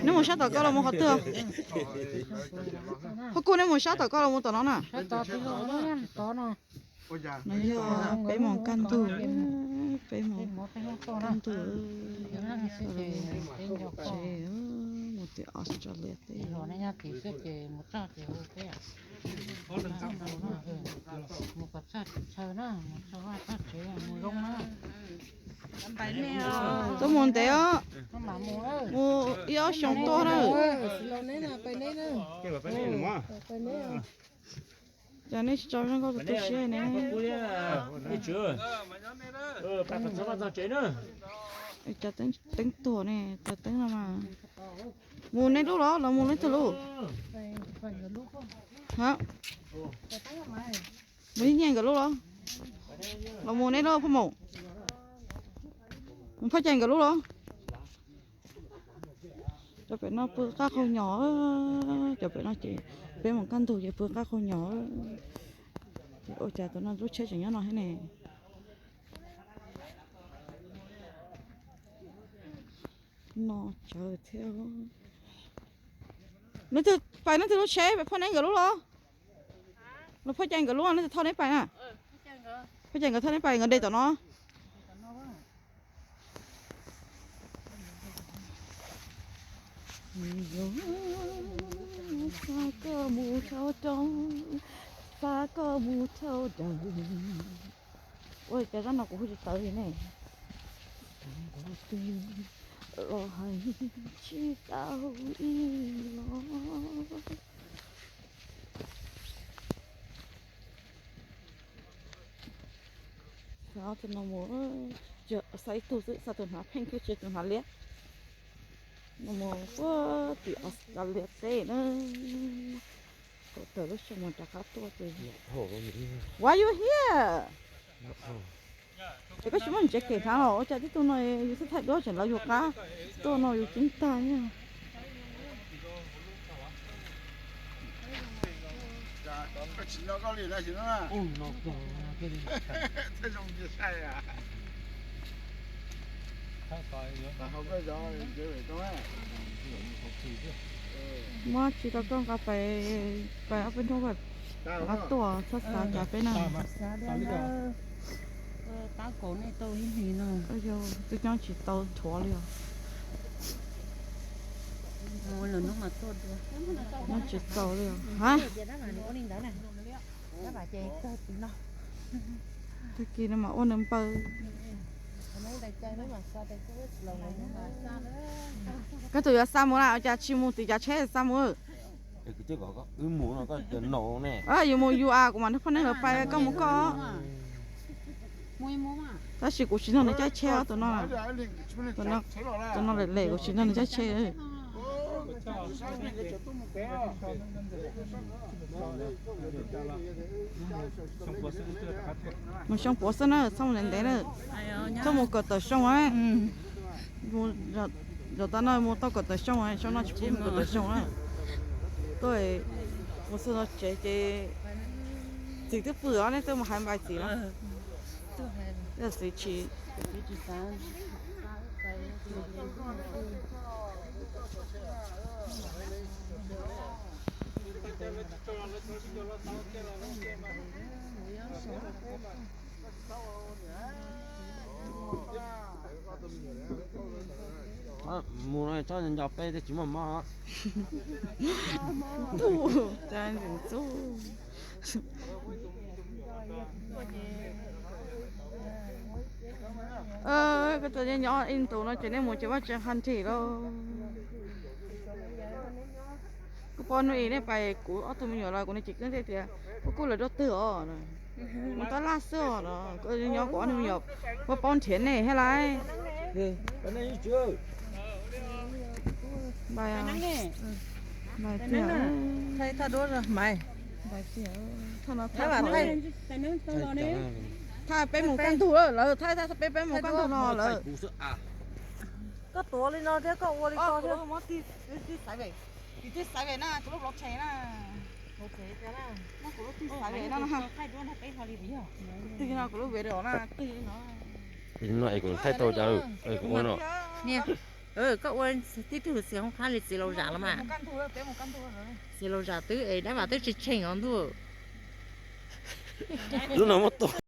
Neb mus sab tom koj los mus qhov twg? Hos kuj neb mus sab tom koj los mus tom no na. No yog peb moos kaj ntug, peb moos kaj ntug, mus tim Australia teb. Tuaj mus ntev os, mus ib ob xyoos tuaj na. Cas nej tsis tso zoo nkauj tu siab ne? Cas teeb tuag ne, cas teeb no mas. Mus nej lub los los mus leej twg lub? Mus ib nyuag nkawd lub los? Los mus nej lub Phaj Maum. Mus Phaj Cai nkawd lub los? Cov pem no pw qab qaug nyos, cov pem no ces peb mus kaj ntug ces pw qab qaug nyos. Ces ua cas tus no lub tsheb tseem nyob no thiab ne? No tsawv thiab. Leej twg pais leej twg lub tsheb, pais Phaj Neb nkawd lub los? Los Phaj Cai nkawd lub, leej twg thauj neb pais na? Phaj Cai nkawd thauj neb pais, nkawd de tom no. Xa koj mus thauj roob, xa koj mus thauj daws. Ua cas zaj no kuv hu tsis tawv li ne? Los hais tsis tau ib los. Xa tus no mus, xa ib tug xwb, xa tus hnav pheej thiab tsis tus hnav liab. No mus puag tim Australia teb na. Thaum tawm lub xyoo mas rov qab tuaj ces. Why you here? Ces koj tsis muaj ntsev kem hnav los ua cas tib tug no yus xub thaij duab tseem lawv yus qab tuaj no yus ceeb tag. Muab tsis tau koj nqa pais, pais ob peb hnub, nqa tuaj txhob xav cas peb na. Twb nyob tsis tau thuav li os. Nyob tsis tau li os. Ha, tag kis no mas ua nws npaws. Koj tus yuav xa mus na, cas tsis mus tim cav tsheb xa mus? Yus mus yus as, kuv mam nrog poj niam lawv pais, koj mus koj. Tab sis kuv tsis nrog nws caij tsheb os, tus no, tus no lem lem, kuv tsis nrog nws caij tsheb. Mus xyoo puav xwb na, txhob mus ntev ntev na. Txhob mus kom tawm xyoo. Zaum tas no mus tau kom tawm xyoo, xyoo no tsis pub mus kom tawm xyoo na. Tuaj, mus txog tsev ces txiv twb pw os, nej twb mus hais npais txiv los. Txiv tsis Mus no tsob nco peb twb tsis muaj mob. Koj tus nyob ib ntus no ces nej mus ces vaj tsev qha nrig lauj. Kuv pom hnub ib nej pais kuv ob tug me nyuam los kuv niag txiv Keeb teb tias, puas kuj lawv rau twg os? Mus tab laj xwb os. Nyob kuv ob tug me nyuam puas paub nrhiav nej thiab lauj. Thaij peb mus kaj ntug lawm, lawv thaij, thaij peb, peb mus kaj ntug no lawm. Koj tuav li no thiab koj ua li ko thiab. Tus twg xaiv na, kuv lub blockchain na. Kuv lub twg xaiv na. Twg no kuv lub video na, twg no. No es kuv thaij tau cas, kuv ua no. Koj ua tib tug txiv hoob qab li txiv laus zam los mas. Txiv laus zam twb es dab vam twb tsis tsheej os ntuj. Lub no muab tua.